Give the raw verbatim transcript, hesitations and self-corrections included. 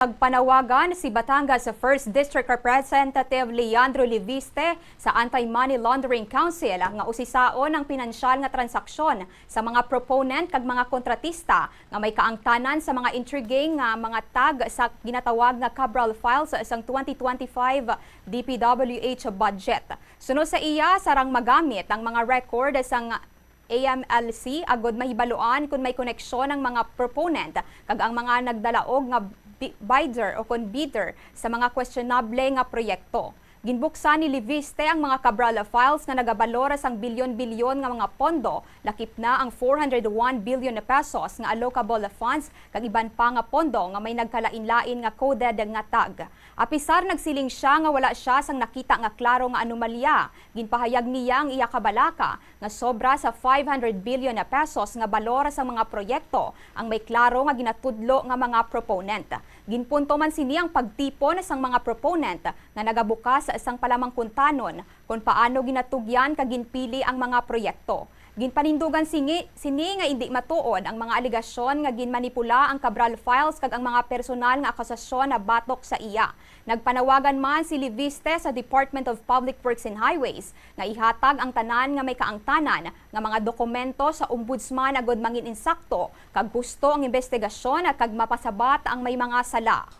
Nagpanawagan si Batangas First District Representative Leandro Leviste sa Anti-Money Laundering Council nga usisaon ang pinansyal nga transaksyon sa mga proponent kag mga kontratista nga may kaangtanan sa mga intriguing nga mga tag sa ginatawag nga Cabral Files sang twenty twenty-five D P W H budget. Suno sa iya, sarang magamit ang mga record sang A M L C agod mahibaluan kon may koneksyon ang mga proponent kag ang mga nagdalaog nga bi-, bidder o kon bidder sa mga questionable nga proyekto. Ginbuksan ni Leviste ang mga Cabral Files nga nagabalor sang bilyon-bilyon nga mga pondo, lakip na ang four hundred one billion pesos nga allocable funds kag iban pa nga pondo nga may nagkalain-lain nga coded nga tag. Apisar nagsiling siya nga wala siya sang nakita nga klaro nga anomalya, ginpahayag niya ang iya kabalaka nga sobra sa five hundred billion na pesos nga balor sa mga proyekto ang may klaro nga ginatudlo nga mga proponent. Ginpunto man sini ang pagtipon sang mga proponent nga nagabukas sang palamangkuntanon kon paano ginatugyan kag ginpili ang mga proyekto. Ginpanindugan sini, sini nga indi matuod ang mga alegasyon nga ginmanipula ang Cabral Files kag ang mga personal nga akusasyon na batok sa iya. Nagpanawagan man si Leviste sa Department of Public Works and Highways nga ihatag ang tanan nga may kaangtanan nga mga dokumento sa Ombudsman agud mangin insakto kag husto ang imbestigasyon kag mapasabat ang may mga sala.